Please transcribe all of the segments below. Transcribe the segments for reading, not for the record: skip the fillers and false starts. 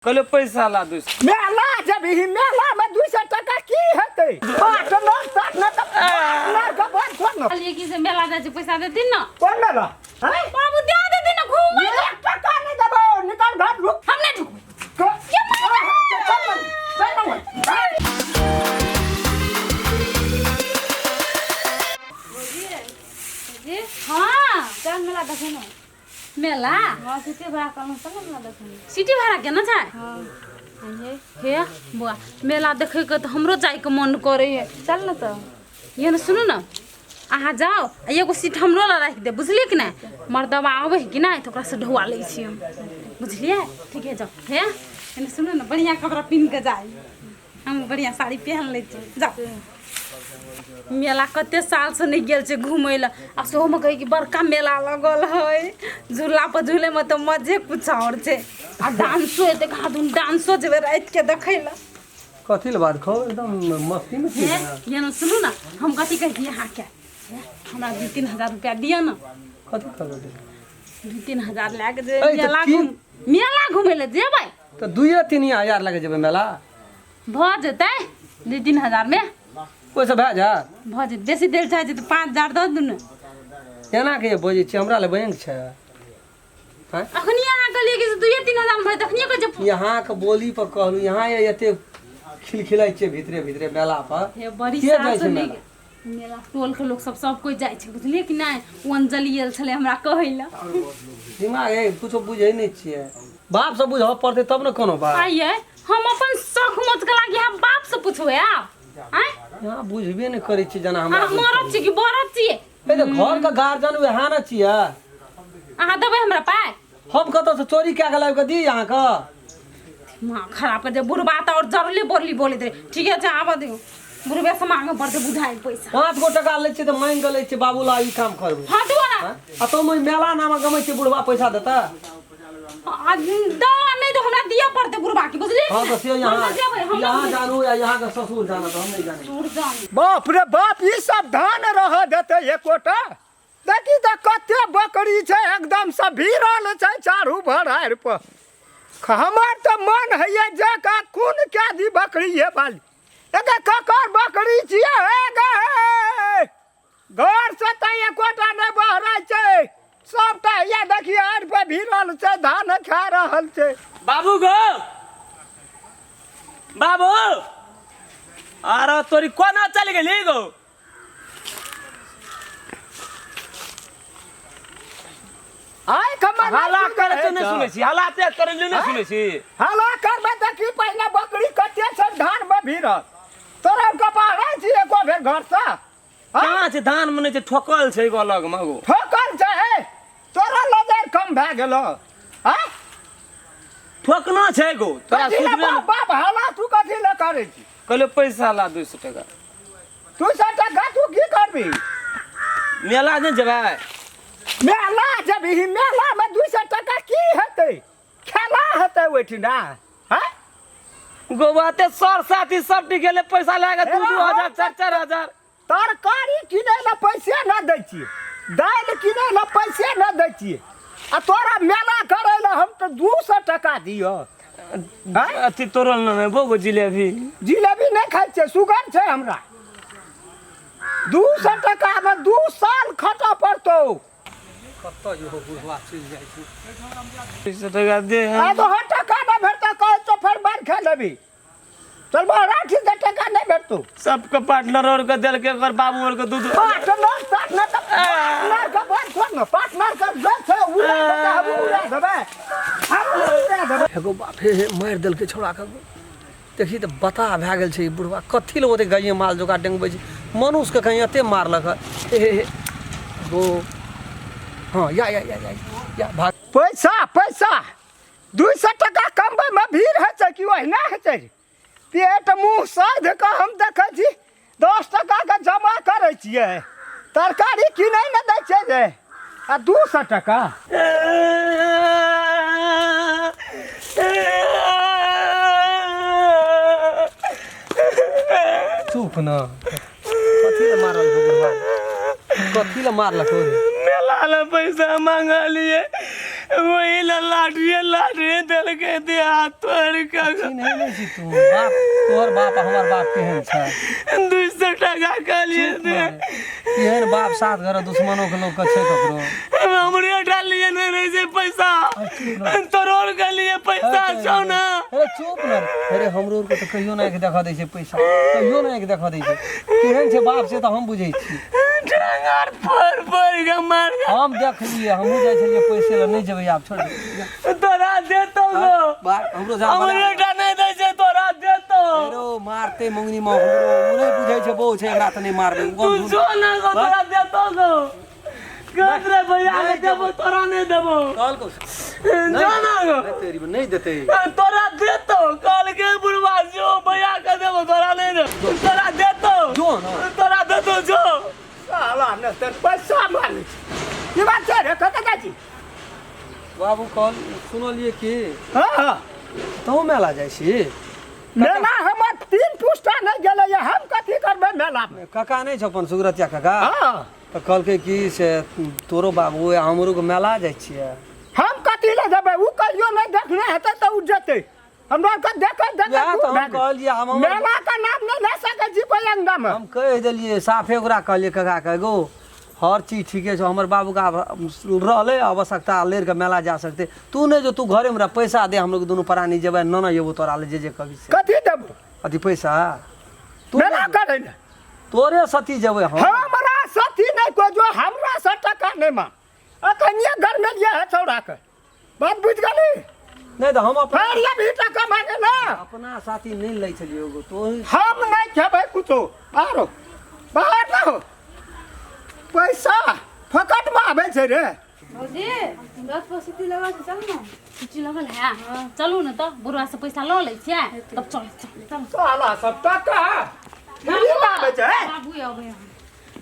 कहलियो पैसा ला 200। मेला जेबही, मेला में 200 टका की हेतै? पार्टनर साटनर तऽ पार्टनर के बड़ छोड़ न। कहलियै कि से मेला जाइ छै, पैसा देथिन न। कोन मेला? हैं? बाबू दे देथिन न, घूमै। एक टका नहि देबौ, निकल घर, रुक। हम नहि ढुकबै। चल चल चल। हाँ। चल मेला देखे ना। मेला? हाँ, सिटी भाड़ा कहलहुँ, चल ना मेला देखे। सिटी भाड़ा केना छै? हाँ। हे बुआ, मेला देखैके तऽ हमरो जाइके मन करैए। चल ना तऽ। ये ने सुनू ने, अहाँ जाओ आ एगो सीट हमरो लए राखि देब, बुझलियै कि नहि? मर्दबा आबै है कि नहि तऽ ओकरासँ ढौआ लै छी हम, बुझलियै? ठीक है, जाओ। हे एने सुनू ने, बढ़िआँ कपड़ा पिन्ह कऽ जाइ, हम बढ़िआँ साड़ी पहन लै छी। जाओ। मेला कते सालसँ नहि गेल छै घूमै लए, आ सेहोमे कहै कि बड़का मेला लगल है, झूला पर झूलैमे तऽ मजे कुछ आओर छै, आ डांसो हेतै कहाँ दुन, डांसो जेबै रातिके देखै लए। कथी लए बात खाउ, एकदम मस्ती में छी। हे ये ने सुनू ने, हम कथी कहै छी अहाँके, हे, हमरा 2-3 हजार रुपया दिअ ने। कथी करबै? 2-3 हजार लए कऽ जेबै ऐ, तऽ मेला घूम, मेला घूमै लए जेबै। तऽ 2-3 हजार लए कऽ जेबै मेला? भऽ जेतै 2-3 हजार मे। ओहिसँ भए जायत? भऽ जेतै। बेसी देर चाहै छै तऽ 5 हजार दऽ दू ने। एना के बजै छियै? हमरा लए बैंक छै? आँय? अखनी अहाँ कहलियै कि 2-3 हजार मे भऽ जेतै, अखनिये कहै छै। यहाँके बोली पर कहलहुँ, यहाँ ये एते खिलखिलाइ छियै भितरे भितरे मेला पर। हे बड़ी के साल जाइ से छै नहि मेला? मेला टोल के लोक सब सब कोइ जाइ छै, बुझलियै कि नहि? ओ अंजलि आयल छलै हमरा कहै लए। दिमाग है, कुछो बुझै नहि छियै। बाप से बुझऽ पड़तै तब ने कोनो बात। आइये हम अपन शौख मौज के लागी हम बाप से पूछबै आब? आँय? यहाँ बुझबे नहि करै छियै जेना हमरा। अहाँ मरद छी कि बरद छियै? ए तऽ घर के गार्जियन वएह ने छियै। अहाँ देबै हमरा पाइ? हम कतऽ से चोरी कए कऽ लाबि कऽ दी अहाँके? माँ खराब कर दे, बुढ़बा तऽ आओर जरले बोली बोलैत रहे। ठीके छै, आबऽ दियौ, बुढ़बे से मांगऽ पड़तै बुझाइ पैसा। 5 गो टका लै छियै तऽ मांगि कऽ लै छियै, बाबू ला ई काम करबै। हटू ना। आँय? आ तो मेला नाम गमै छियै, बुढ़बा पैसा देता? आ दऽ नहि तऽ हमरा दिअ पड़तै बुढ़बा के, बुझलियै? हाँ तऽ से यहाँ हम जेबै, हम यहाँ जानू या यहाँ के ससुर जाना, तऽ हम नहि जानै। ससुर जानी। बाप रे बाप, ई सब धान रह देतै एकोटा? देखी तऽ कते बकरी छै, एकदम से भीड़ल छै चारू भरारि पर। हमर तऽ मन होइए जे का खून कए दी बकरिए वाली। एके ककर बकरी छियै हे गे? घर से तऽ एकोटा नहि बहराइ छै, सबटा हैया देखिए आड़ि पर भीड़ल छै, धान खा रहल छै। बाबू गो बाबू, अरे तोरी कोना चल गेली गो? आइ खबर हल्ला करे छै नहि सुनै छी, हल्ला ते करे नहि सुनै छी। हल्ला करबै देखी पहिने बकरी कते छै धान में भीड़ल। तोरा कपार छी एको बेर घर से? कहाँ छै धान में? नहि छै, ठोकल छै एगो अलग में एगो। ठोकल छै? हे तोरा नजर कम भए गेलो? हाँ? ठोकना छै एगो तोरा। कथी लए सुनबे बाप बाप हल्ला तू कथी लए करै छी? कहलियो पैसा ला 200 टका। 200 टका तू की करबी? मेला नहि जेबै? मेला जेबही? मेला में 200 टका की हेतै? खेला हेतै ओहिठिना? हैं? गोबाते सर साथी सब गेले पैसा लए कऽ, 2-2 हजार, 4-4 हजार। तरकारी किनै लए पैसे न दै छियै, दालि किनै लए पैसे न दै छियै, आ तोरा मेला करै लए हम तऽ 200 टका दिअ? हैं? अथी तोड़ल नहि बो जिलेबी। जिलेबी नहि खाइ छियै, सुगर छै हमरा। 200 टकामे 2 साल खटऽ पड़तौ। कतऽ इहो बुढ़वा चलि जाइ छै? 200 टका दे। आ तो हर टका नहि भेटतौ, कहै छौ फेर मारि खा लेबही। चल राखी दे, टका नहि भेटतौ। सबके पार्टनर और के देलके, ओकर बाबू और के दूध। पार्टनर पार्टनर तऽ पार्टनर के बात छोड़ न, पार्टनर के जे छै उड़ा देतै, हमहूँ उड़ा देबै, हमहूँ उड़ा देबै। एगो बाप हे हे, मारि देलकै छौड़ाके। देखी तऽ बताह भए गेल छै ई बुढ़वा। कथी लए ओते गाइए माल जकाँ डेंगबै छै? मनुष्यके कहीं एते मारलक हँ? हे हे हे गो, हँ, या या या या या भाग। पैसा पैसा 200 टका कमबैमे भीड़ होइ छै कि ओहिना होइ छै? पेट मुँह साधि कऽ हम देखै छी 10 टकाके जमा करै छियै, तरकारी किनै नहि दै छै रे, आ 200 टका। चुप न। कथी लए मारल हो बुढ़वा? कथी लए मारलक हो रे? मेला ला पैसा मांगलिए, वही ला लाठिए लाठिए देलकै देह हाथ तोड़ि कऽ। चिन्है नहि छी तू बाप, तोहर बाप आ हमर बाप केहन छै? 200 टाका कहलिए दे। एहन बाप सात घर दुश्मनो के लोग के छै ककरो? हमरे टा लिए नहि रहै छै पैसा, तोरो के लिए पैसा छौ ने। अरे चुप न। अरे हमरो आरके तऽ कहियो नहि देखऽ दै छै पैसा, कहियो नहि देखऽ दै छै। केहन छै बाप से तऽ हम बुझै छी। टांगर फोड़ फोड़ के मार। हम देखलियै, हमहूँ जाइ छलियै पैसे लए। नहि जेबै आब, छोड़ दे। तोरा देतौ गो। बाप हमरो जा हमरे टा नहि दै छै, तोरा देतौ। अरे मारते मंगनी माँ हमरो, ओ नहि बुझै छै, बहु छै, एकरा तऽ नहि मारबै। तू जो ना गो, तोरा देतौ गो। कहत रे भैया के देबो, तोरा नहि देबो। कहलकौ जो ना गो। नहि तेरी नहि देतै। तोरा देतौ कहलकै बुढ़वा, जो भैया के देबो, तोरा नहि देबो। तोरा देतौ। जो ना। तोरा देतौ, जो। साला ने तऽ पैसा मांगै छै। ई बात छै रे, कतऽ जाइ छी? बाबू कहल सुनलियै कि हँ हँ। तहूँ मेला जाइ छी? मेला हमर 3 पुस्ता नहि गेलैए, हम कथी करबै मेलामे? काका नहि छौ अपन सुगरतिया काका? हँ। तऽ कहलकै कि से तोरो बाबू आ हमरो के मेला जाइ छियै। हम कथी लए जेबै? ओ कहियो नहि देखने हेतै तऽ ओ जेतै। हमरा आरके देखैत देखैत वएह दूर तऽ हम भए गेल। कहलियै, हम मेला के नाम नहि लए सकै छी कोइ अंगना मे। हम कहि देलियै साफे ओकरा, कहलियै काका के गो हर चीज ठीके छौ, हमर बाबूके आब रहलै आवश्यकता, लड़ि कऽ मेला जा सकतै। तू नहि जो, तू घरेमे रह, पैसा दे, हमलोग दुनू प्राणी जेबै। न न एबो तोरा ले, जे जे कभी से। कथी देबो? अथी पैसा तू मेला करै ने। तोरे सती जेबै हम। हमरा सती नहि कोइ, जो हमरा से टका नहि मांग। अखनिये गरमेलियै है छौड़ा के, बात बुझि गेली? नहि तऽ हम अपना फेर ये भी टका मांगे ना। अपना साथी नहि लै छलियै एगो तो। हम नहीं खेबै कुछो, बाहर हो, बाहर ना हो। पैसा फकट में आबै छै रे। भौजी, 10 पर सिटी लगल छै, चल ने। छुट्टी लगल है, चलू ने तऽ बुढ़वा से पैसा लऽ लै छियै तब। चल चल चल। साला सब टका फ्री में आबै छै। बाबू अबै हन।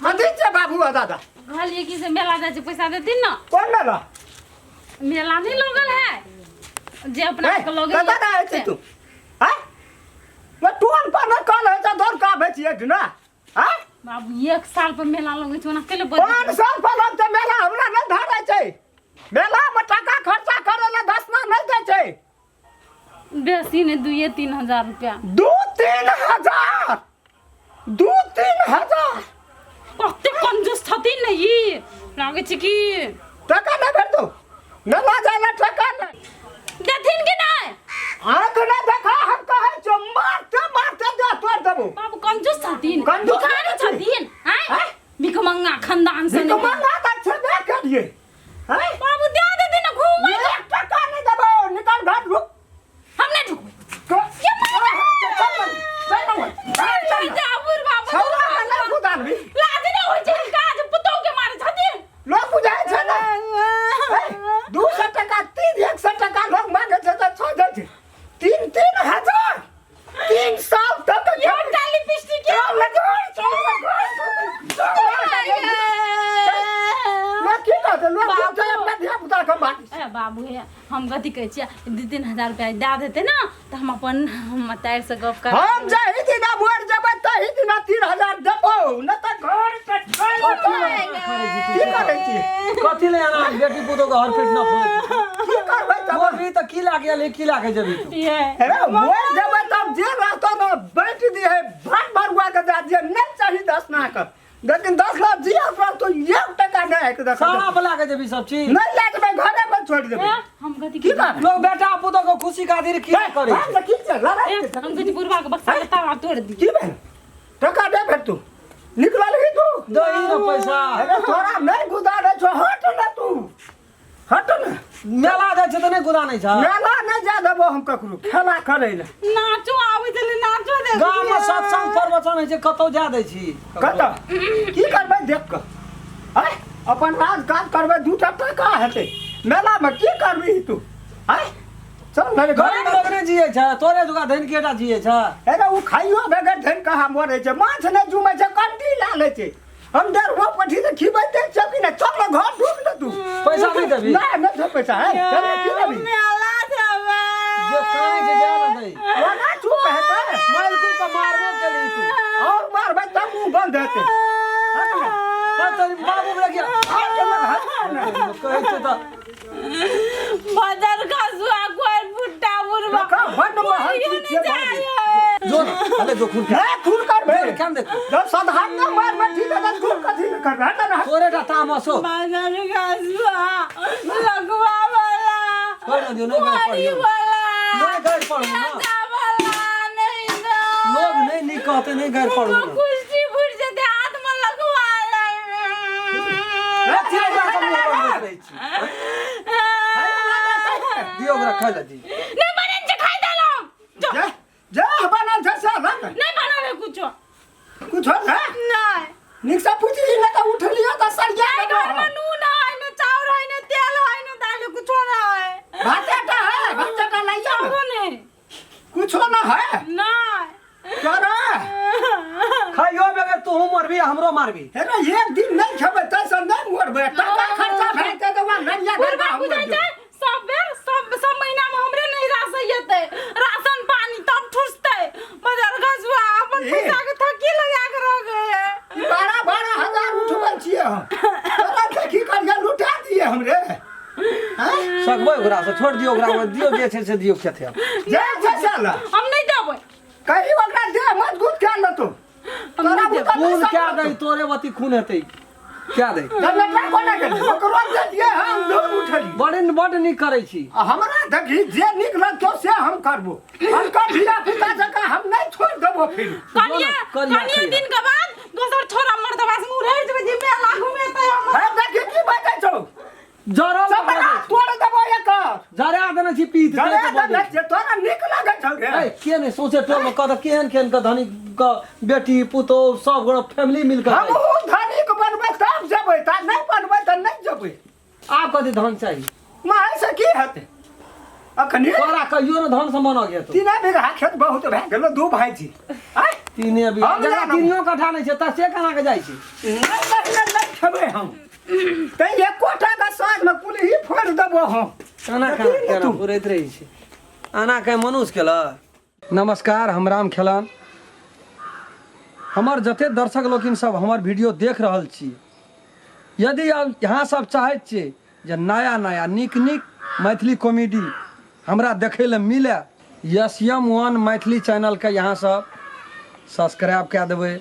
कथी छै बाबू आ दादा? कहलियै कि से मेला जाइ छै, पैसा देथिन ने। कोन मेला? मेला नहीं लगल है जे अपना ए, के लगे। कतऽ रहै छी तू? आँय, टोल पर नहि कहल होइ छै, दौड़ कऽ आबै छियै ना? आँय। बाबू, एक साल पर मेला लगै छै, ओना केले 5 साल पर लगतै मेला, हमरा नहि धरै छै। मेलामे टाका खर्चा करै लए दसना नहि दै छै। बेसी नहि, 2-3 हजार रुपया। 2-3 हजार, 2-3 हजार। कते कंजूस छथिन ने ई, लागै छै कि टका नहि भेटतौ मेला जाइ लए, टका नहि देथिन कि नहि? आँख नहि देखा, हम कहै छियौ, मारते मारते देह तोड़ि देबौ। बाबू कंजूस छथिन। कंजूस भिखारी छथिन। आँय? आँय? भिखमंगा खानदान से भिख मंगा तऽ छेबे करियै। आँय? बाबू दे देथिन ने घूमै। एक टका नहि देबौ, निकल घर, रुक। हम नहि ढुकबै। चल चल चल। छौड़ा लाज नहि होइ छै काज पुतहु के मारै छथिन? लोक बुझाइ छै ने, 200 टका, 3 100 टका लोक मांगे छै तऽ छोड़ दै छै। 3-3 हजार 3 साल तक। एकटा लिपस्टिक के चल घर, चल घर, चल। लोक की कहतै? लोक बुझतै अपना धिया पुता के मारी। ए बाबू हे, हम कथी कहै छियै, 2-3 हजार रुपया दए देतै ने तऽ हम अपन मतारि से गप कर। हम जाहि दिना मर जेबै तही दिना 3000 देबौ, नहि तऽ घर के की करै छी? कथी ले एना बेटी पुतोह के हर पीट न फोड़ै? की करबै तब? मरबी तऽ की लागे गेलै, की लागे जेबी तू? ये हे मर जेबै तब जे रहतो ने बाँटि दिहे, भाग भरुआ के दए दिहे। नहि चाही 10 ना के, लेकिन 10 लाख जिया रहतो, एक टका नहि आइके देख। सारा पर लागे जेबी सब चीज? नहि लए जेबै, घरे पर छोड़ि देबै। हम कथी की करबै? लोग बेटा पुतोह के खुशी खातिर की नहि करै हम तऽ की छै लड़ाइ? ए, हम कथी बुढ़वा के बक्सा के ताला तोड़ दी। की भेल? टका दे भेट, तू निकलल ही तू। दही ने पैसा। अरे तोरा नहि गुदारै छौ, हट ने तू, हट ने। मेला जाइ छै तऽ नहि गुदानै छै? मेला नहि जा देबो हम ककरो खेला करै लए। नाचो आबै छलै, नाचो दे। गाम मे सत्संग प्रवचन होइ छै, कतौ जा दै छी? कतऽ की करबै देख कऽ? आँय, अपन राज काज करबै, 2टा टाका हेतै। मेलामे की करबही तू? आँय, चल ने घर। गरीब लोग नहि जियै छै, तोरे जुगा धनि केटा जियै छै? अरे ओ खाइयो बगैर धनि कहाँ मरै छै? माछ नहि जुमै छै, कंटी लए लै छै। हम डेढ़ो पठी तऽ खिबैते छियौ कि नहि? चल ने घर, ढुक ने तू। पैसा नहि देबही? नहि, नहि छौ पैसा। है चल ने, की लेबही? मेला जेबै। जे कानै छै जा ने दही। ओना चुप हेतै। मालिको के मारबो केलही तू। और मारबै तब मुँह बंद हेतै। हट ने। हँ, तोरी बाबू के किया हट ने, हट ने। कहै छै तऽ बदर खसुआ कोई फुट्टा बुढ़वा का बड महल चीज छै भाभी। जो ना अरे जो खून नहीं खून कर बे केन देखो जब साधारण ना मार में ठीक है तो खून कथी ले करबे हट ना तोरे टा तामसो बदर खसुआ लगवा वाला छोड़ ना दियो नहीं गारि पढ़ियो वाला नहीं गारि पढ़ू ना वाला नहीं ना लोग नहीं नीक कहते नहीं गारि पढ़ू ना कुर्सी फुट जेते हाथ में लगवा कथी ले ओकरा सब मुँह बनबैत रहै छी दियो ओकरा खाइ लए दियो नहीं बने छै खाइ देलहुँ जो जे जे बनल छै से रख नहीं बनल है कुछो कुछ हो ना नहीं निक से पूछ ली ना तो उठ लियो तो सरिया आई देबो घर में नून है न चाउर है न तेल है न दाल कुछो ना है भातेटा है भातेटा लाई जाओ चाउरो नहीं कुछो ना है नहीं तोरा खाइयो बगैर तोहू मरबी हमरो मारबी हे रे एक दिन नहीं खेबै तैसे नहीं मरबै टका खर्चा भए जेतै तऽ वहाँ नरिया बुढ़बा गरबा बुझै छै सब बेर सब सब महीना में हमरे नहीं राशन एतै राशन पानी तब ठुसतै बदर खसुआ अपन ए। पैसा के थकी लगा के रह गए 12 12 हजार उठबै छियै हम तोरा देखी करिया लुटा दिए हमरे हैं सकबै ओकरा से छोड़ दियो ओकरा दियो जे छै से दियो खेते आब। जे छै से ला हम नहीं देबै कही ओकरा दे मजबूत क्या लतो तोरा बुता खून क्या दे तोरे बती खून हेतै क्या दे जनरेटर कोना गेलै ओकरो दे दिए हम दूर उठली बड़ बड नीक करै छी आ हमरा देखी जे नीक लगतो से हम करबो हम कर धिया पुता जकाँ हम नहीं छोड़ देबो फिर कनिया कनिया कनिया खैया। दिन के बाद दोसर छोरा मर्दवा संग उड़ै जेबै जे मेला घुमेतै हमर हे देखी की बजै छौ जरल सबरा तोड़ देबो एकर जरा देने छी पीत जरा देने छियै तोरा नीक लगै छौ रे ए के नहीं सोचे टोल में कत केहन केहन के धनी के बेटी पुतोह सब गोड़ा फैमिली मिल के हमहूँ धनिक बनबै तब जेबै ता नहीं बनबै तऽ नहीं जेबै आब कथी धन चाही माय से की हेतै अखनी तोरा कहियो ने धन से मना गेल तो 3 बीघा खेत बहुत भए गेलो दू भाई छी आय तीने बीघा हम जकरा जानब। तीनियो कट्ठा नहीं छै तऽ से केना के जाइ छै नहीं नहीं नहीं खेबै हम तैं एकोटा के साँझमे कुलही फोड़ि देबो हम केना देखी केना ने केना तू। पुरैत रहै छै आना के मनुष्य केलक। नमस्कार, हम राम खेलान। हमर जते दर्शक लोकिन सब हमर वीडियो देख रहल छी, यदि अब यहाँ सब चाहैत छियै जे नया नया नीक नीक मैथिली कॉमेडी हमरा देखै लए मिले, एस एम वन मैथिली चैनलके यहाँ सब सब्सक्राइब कए देबै,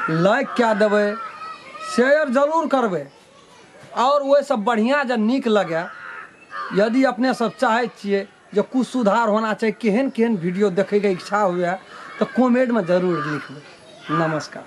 लाइक कए देबै, शेयर जरूर करबै और ओहिसँ बढ़िआँ जे नीक लगे। यदि अपने सब चाहै छियै जे कुछ सुधार होना चाही, केहन केहन वीडियो देखैके इच्छा हुए तऽ कमेंटमे जरूर लिखबै। नमस्कार।